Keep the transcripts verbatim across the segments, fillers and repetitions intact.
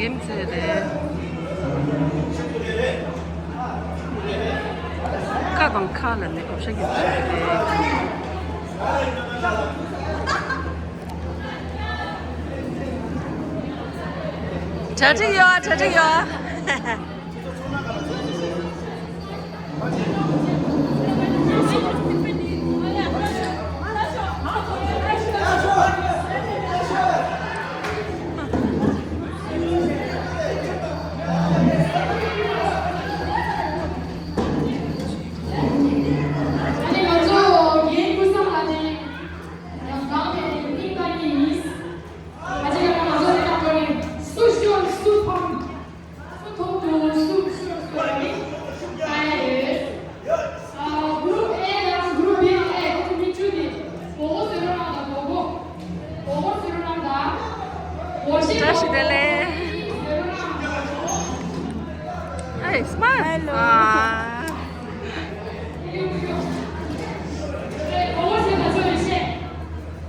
ཡིན་ཚེ་རེད། ཁ་དང་ཁ་ལ་ནི་གོ་ཤ་གི་ཚེ་རེད། གྲ་སྒྲིག་ཡོད། གྲ་སྒྲིག་ཡོད། ཨ་ནི་ང་ཚོ་རྒན་ཀུན་བཟང་ལགས་ནས་ཡང་སྒང་ནས་སྙིང་གཏམ་ཡིན། ཨ་ཅེ་ཡང་ང་ཚོ་དེ་དང་པོ་ནས་སུ་ཤོར་སུ་ཕམ། སུ་ཐོག་ཏུ་སུ་ཤོར་སུ་ར་ནི་ཨ་ཡེ། ཨ་གུ་རུབ་ཨེ་དང་གུ་རུབ་བི་ཨེ་ཁོ་ཚོ་མི་བཅུ་དེ་གོ་གོ་ཟེར་རོ་ནང་དང་གོ་གོ། གོ་གོ་ཟེར་རོ་ནང་དང་། གོ་ཤེས། བཀྲ་ཤིས་བདེ་ལེགས། ཟེར་རོ་ནང་དང་གོ་གོ། ཨེ་སྨ་ཧེ་ལོ། ཨ། གོ་གོ་ཟེར་ན་ཚོ་རེ་ཤེས།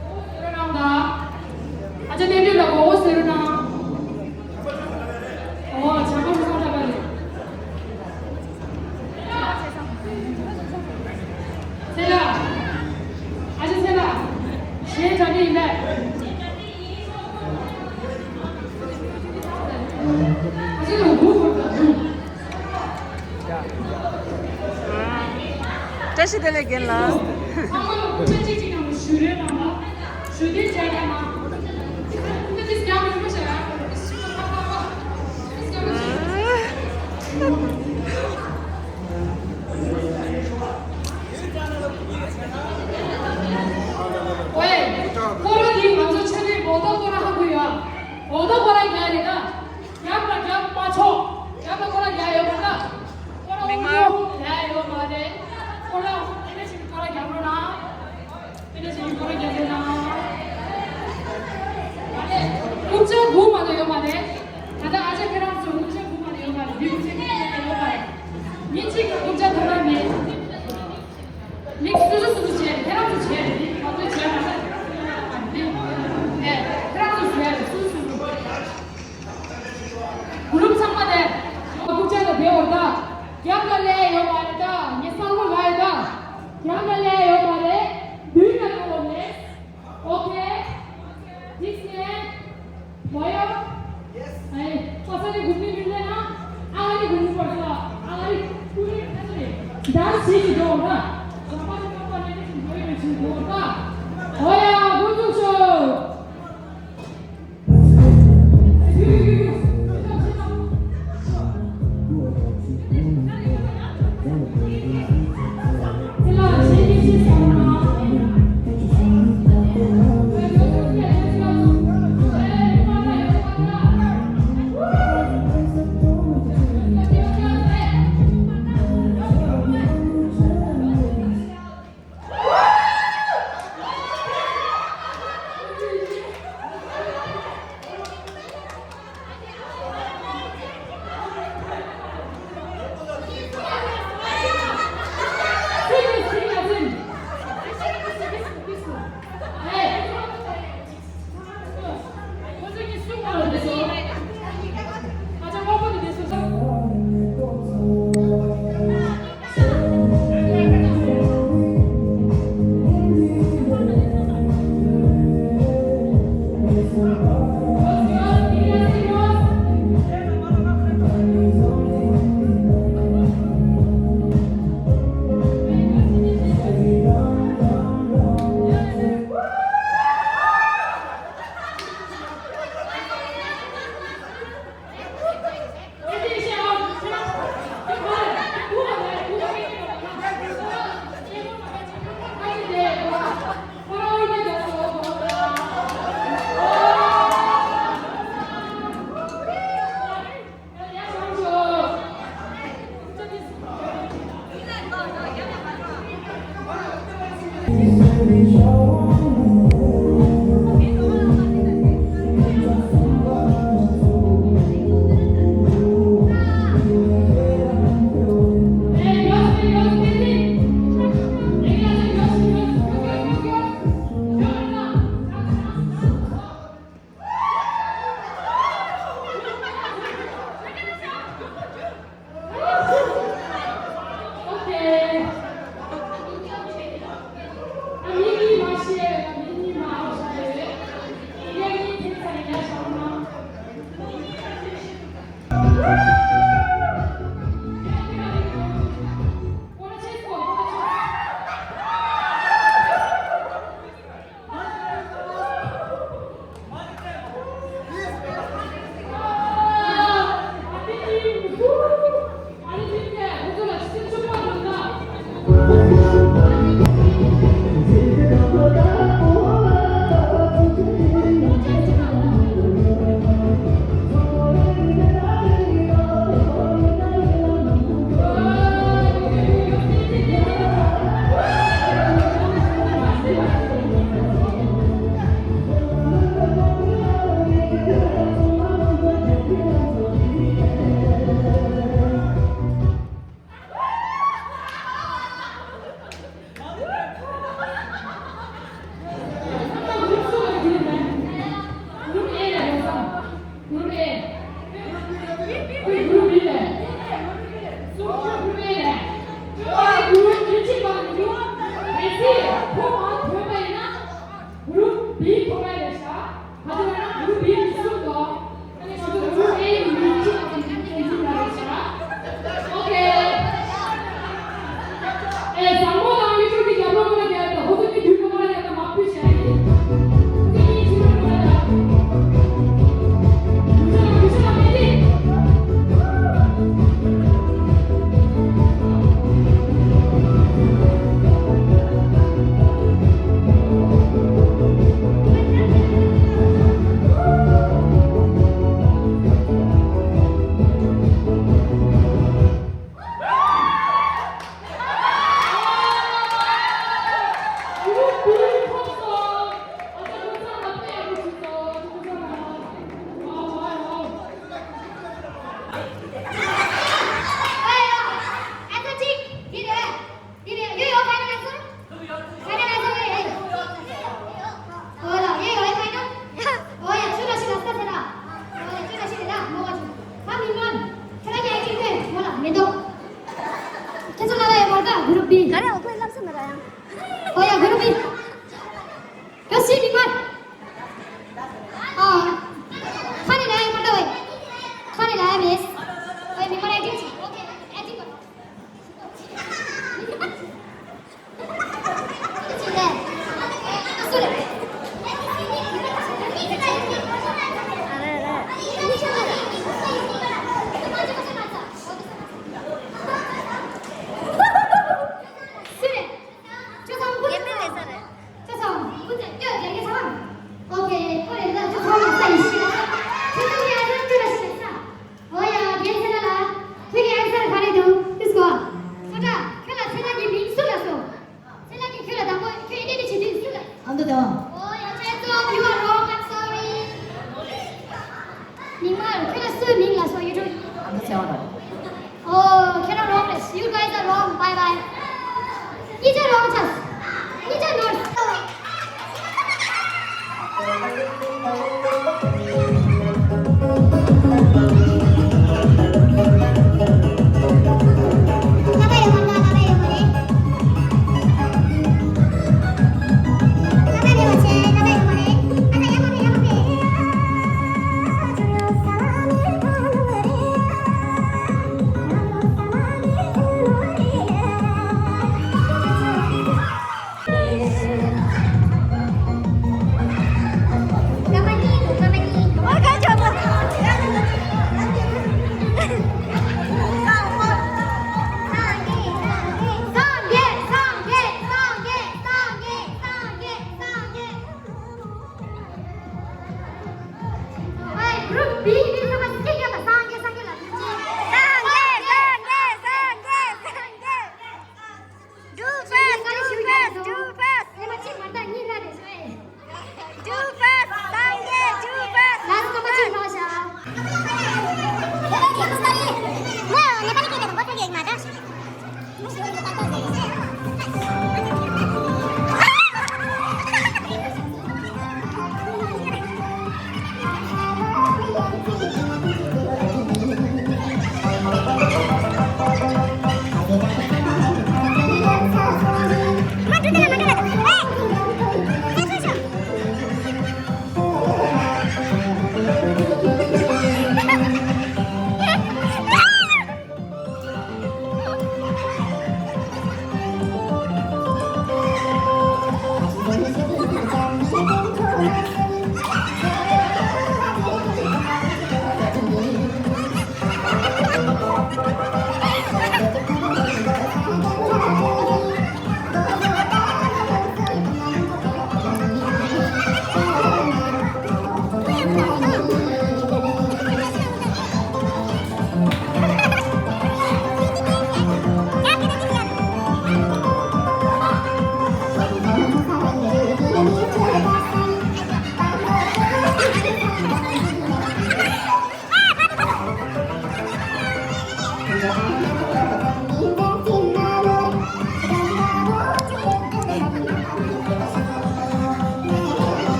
གོ་གོ་ཟེར་རོ་ནང་དང་། ཨ་ཅེ་བསྟན་སྒྲོལ་ལ་གོ་གོ་ཟེར་རོ་ནང་། ཨོ་བྱ་མ་རུ་སོང་ད་པ་རེད། ཚེ་ལགས། ཨ་ཅེ་ཚེ་ལགས། གཞས་གྲ་སྒྲིག་ཡིན་པས། ཨ་ཅེ་ལགས་སྒུག་དགོས་ད་སྒུག་བཀྲ་ཤིས་བདེ་ལེགས་རྒན་ལགས། ཚང་མ་ལ་སྐུ་ཕྲེང་གཅིག་གཅིག་ནང་ལ་ཞུ་རེ་གནང་ལ། ཞུ་རྟེན་བྱས་ཀྱང་མ། ཨ་ཙི་ཡང་མི་མ་བྱ་ཡ། ཝེ། ཁོ་རང་གིས་ང་ཚོ་ཆེད་དུ་འོ་ཏོ་ཁོ་རང་ཧ་གོ་ཡོད། འོ་ཏོ་ཁོ་རང་རྒྱག་རེད་ད། རྒྱབ་ལ་རྒྱབ་མ་ཆོག་རྒྱབ་ལ་ཁོ་ར་རྒྱག་ཡོད་མ་རེད། ཁོ་ར་མིག་དམར། རྒྱག་ཡོད་མ་རེད། ཁོ་ར་དེ་འདྲ་ཞིག་ཁོ་ར་རྒྱག་རོགས་གནང་། དེ་འདྲ་ཞིག་ཁོ་ར་རྒྱག་རོགས་གནང་། རྐུབ་ཀྱག་དགུ་མ་གཏོགས་ཡོད་མ་རེད། ད་ལྟ་ཨ་ཅག་ཁྱེད་རང་ཚོ་རྐུབ་ཀྱག་དགུ་མ་གཏོགས་ཡོད་མ་རེད། མི་རྐུབ་ཀྱག་གཉིས་ཡོད་མ་རེད། མི་གཅིག་གི་རྐུབ་ཀྱག་དགུ་མ་མེད། མི་སོ་སོ་སོ་སོ་བྱས་ཁྱེད་རང་ཚོ་བྱས་རེད། མ་གཏོགས་བྱས་མ་རེད། ཨེ་ཁྱེད་རང་ཚོ་བྱས་རེད། སོ་སོ་སོ་སོ། གུ་རུབ་ཚང་མ་དེ། རྐུབ་ཀྱག་ལ་བསྡད་འོ་ད། རྒྱབ་ལ་སླེབས་ཡོད་མ་རེད་ད། ངས་གསལ་པོ་ལབ་ཡོད་ད། རྒྱབ་ལ་སླེབས་ཡོད་མ་རེད། མདུན་ལ་འགྲོ་དགོས་རེད། ཨོ་ཁེ། འགྲིག་སེ། ལོ་ཡོ། ཨེ། པ་ས་རི་གུ་ནི་མི་ལེ་ན། ཨ་རི་གུ་ནི་པར་ས། ཨ་རི་གུ་ནི་ཁ་ས་རི། ད་ཞིག་འགྲོ་ད། ཟ་པ་རི་པ་པ་ནི་ཞིག་འགྲོ་ཡོད་ཞིག་འགྲོ་ད། ཨོ་ཡ་གུ་ཚུགས་ཤོག་རེད། འོ་ཁོས་ལབ་ས་མ་ར་ཡང་། ཨོ་ཡ་གུ་རུ་མི། ཡོ་སི་མི་མར། ཨ། ཁ་ནས་ལ་ཡ་མ་འདྲ་བས། ཁ་ནས་ལ་ཡ་མེད། ཨོ་ཡ་མི་མར་ཨེ་ཀྲིང་བྱེད། ཨོ་ཁེ་ཨེ་ཀྲིང་བྱེད། ཨོ་ཡ། རྒན་ཚེ་ལགས་ལ། ཁྱོད་ཀྱི་ཨན་སར་ག་རེ་འདུག་ཏིས་གོ། ཚོ་བཀྲ། ཁྱོད་ལ་ཚེ་ལགས་ཀྱི་མིང་སུ་ལ་སོ། ཚེ་ལགས་ཀྱིས་ཁྱོད་ལ་དང་པོ་ཁྱོད་ཨེ་ཏི་ཏི་བྱེད་དུས་སུ་ལ། ཨ་མདོ་དང་། ཨོ་ཡ། ཚེ་ཙོ། You are wrong. I'm sorry. མིང་མ་རེད། ཁྱོད་ལ་སུའི་མིང་ལ་སོ་ཡུ་ཊུབ། ཨ་མདོ་ཚེ་དབང་དང་། Oh, ཁྱོད་རང་རོང་རེད། You guys are wrong. Bye bye. གཉིས་ཆ་རོང་ཆགས། གཉིས་ཆ་ནོར།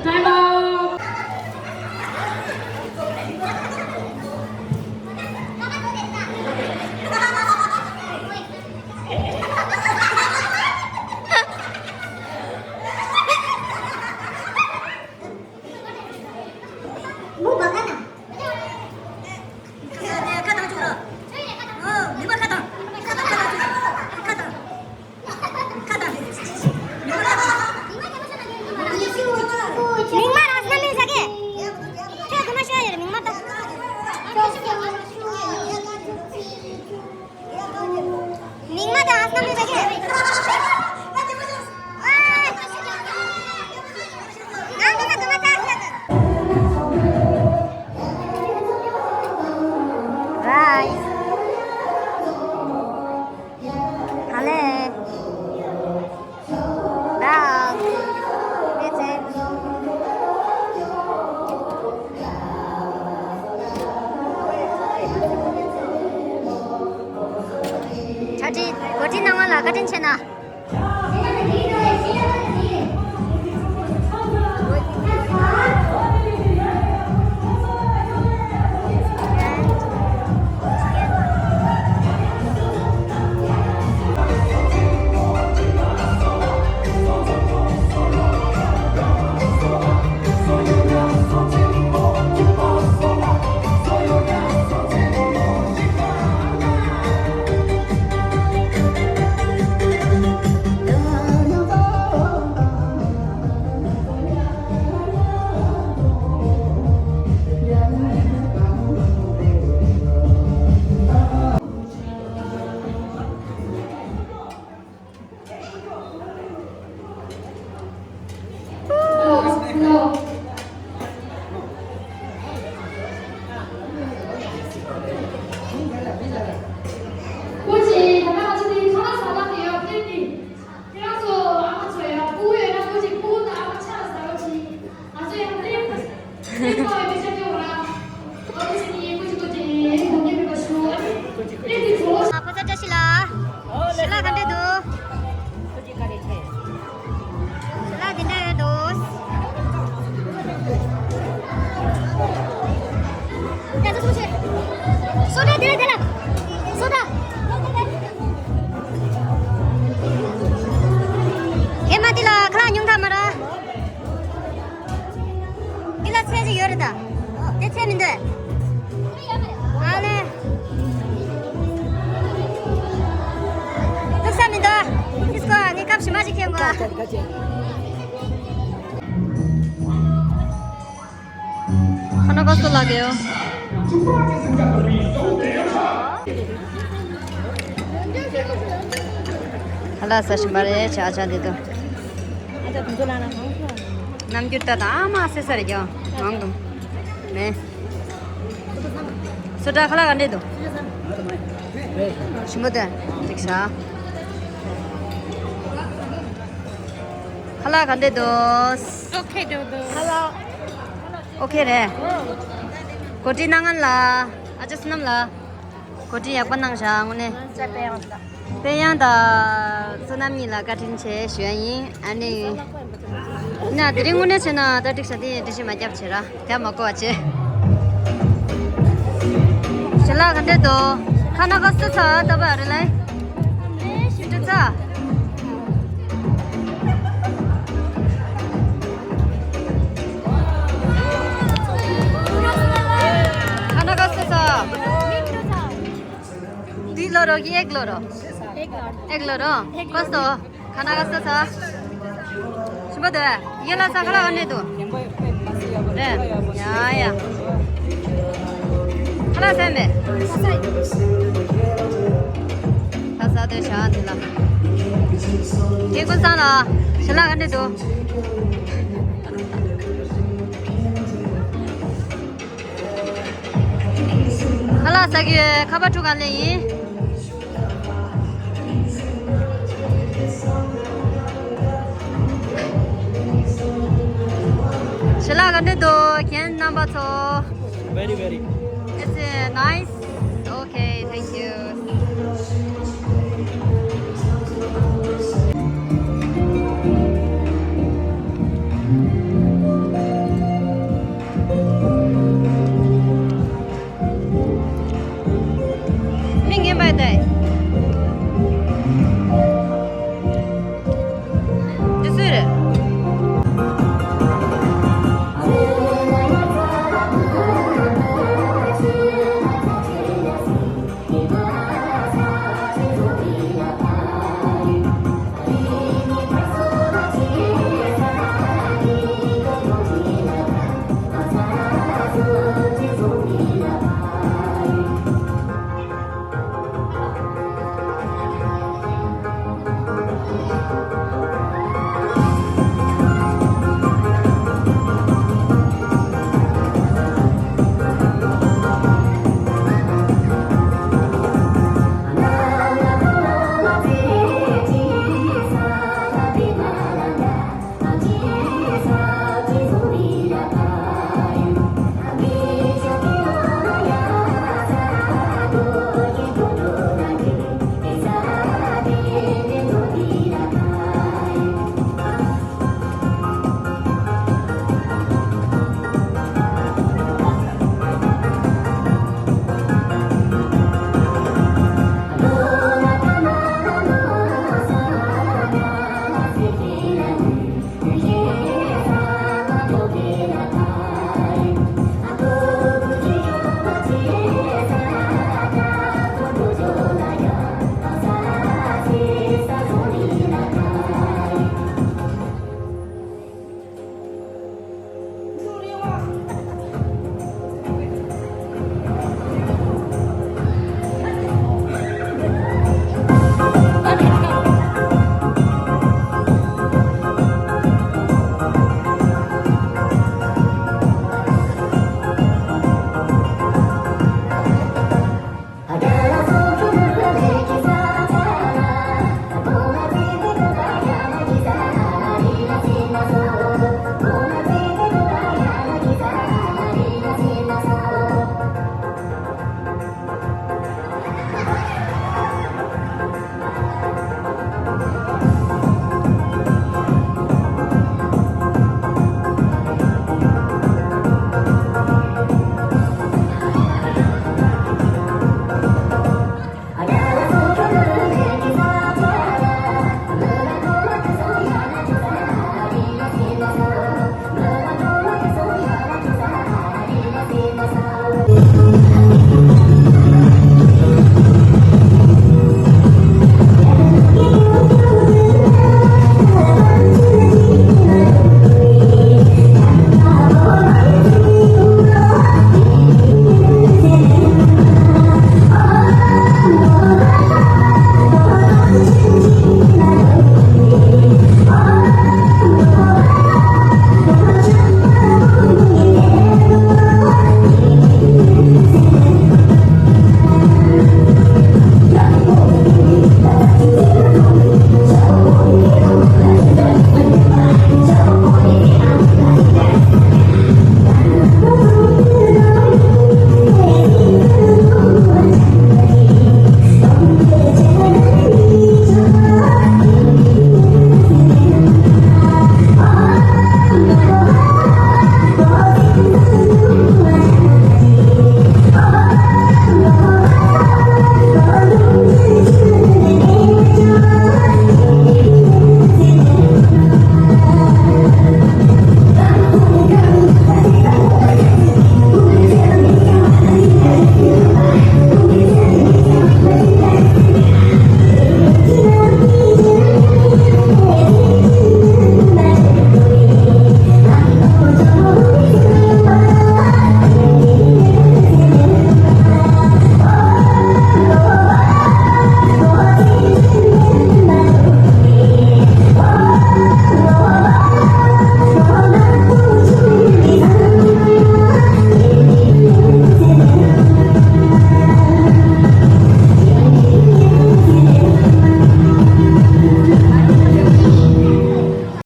Time out. མིག་དམར་རང་སྣ་མིན་ཟ་གི། ཁྱོད་དུ་མ་ཤོད་ཡོད་རེད། མིག་དམར་ད། མིག་དམར་ད་རང་སྣ་མིན་ཟ་གི། ང་མིན་ན་དུ་མ་ད་ཤོད་གི། རའི། ཧ་ལས། རའི། ཨེ་ཙེ། གྲ་སྒྲིག་གོ་སྒྲིག་གནང་བ་ལ་བཀའ་དྲིན་ཆེ་གནང་། ཕ་ས་བཀྲ་ཤིས་ལགས། ཞལ་ལག་ག་འདྲ་འདུག་ཞལ་ལག་འདི་འདྲ་ཡོད་འདུག་སོ་ད་འདི་ལ་འདི་ལ། སོ་ད། ཧེ་མ་འདི་ལ་ཁ་ལག་ཉུང་ཐག་མ་ར། འདི་ལ་ཚད་ཅིག་ཡོད་རེད་ད། དེ་ཚད་མི་འདུག་ཨ་ལེ། ཐུག་ས་མི་འདུག་ཨ། ཁྱི་སྐོར་ངས་སྐབས་ཞིམ་པ་ཞིག་ཁྱེར་དགོས་ཨ། ཁ་ན་ཁ་སོ་ལགས་ཡོ། ཧ་ལ་ས་ཞིམ་པ་རེད་ཆ་ཆ་འདི་དུ། རྣམ་འགྱུར་ལྟ་དང་ཨ་མ་སེ་ས་རེད་ཀྱང་མང་དུ་མེད། སོ་ཏྲ་ཁ་ལག་ག་འདྲས་འདུག་ཞིམ་པོ་དེ་འགྲིག་ཤག་ཁ་ལག་ག་འདྲས་འདུག་ཨོ་ཁེ་འདུག་འདུག་ཁ་ལག་ཨོ་ཁེ་རེད། གོ་སྒྲིག་གནང་མཁན་ལ་ཨ་ཅག་བསོད་ནམས་ལ། གོ་སྒྲིག་ཡག་པོ་གནང་བཞག་དངོས་གནས། དཔལ་དབྱངས་དང་བསོད་ནམས་གཉིས་ལ་བཀའ་དྲིན་ཆེ་ཞུ་ཡ་ཡིན། ཨ་ནི། ཡིན་ན་དེ་རིང་དངོས་གནས་བྱས་ན་གྲ་སྒྲིག་བྱ་དེ་འགྲེལ་བཤད་མ་བརྒྱབ་བྱས་ར་རྒྱབ་མ་གོ་བ་བྱས། ཞལ་ལག་ག་འདྲས་འདུག་ཁ་ན་ཁ་སུ་ཚ་ལྟ་བ་རེད་ལེ། ཞིམ་དྲི་ཚ། ཁ་ན་ཁ་སུ་ཚ། འདི་ལོ་རོ་གི་ཨེག་ལོ་རོ། ཨེག་ལོ་རོ། ཨེག་ལོ་རོ། ཁོ་སོ། ཁ་ན་ཁ་སོ་སོ། ཞིམ་པོ་འདུག་ཡེ་ལ་ས་ཁ་ལ་ག་འདྲས་འདུག་རེད། ཡ་ཡ། ཁ་ལག་ཟས་མེད། ཁ་ས་དེ་ཞག་དེ་ལ། དེ་ཀུན་བཟང་ལ། ཞལ་ལག་ག་འདྲས་འདུག་ཁ་ལག་ཟ་གི་ཡོད། ཁ་པར་འཁྲུག་ག་ལེ་ཡིན། ཞལ་ལག་ག་འདྲ་འདུག་རྒན་རྣམ་པ་ཚོ། Very, very. It's uh, nice. Okay, thank you. Hey.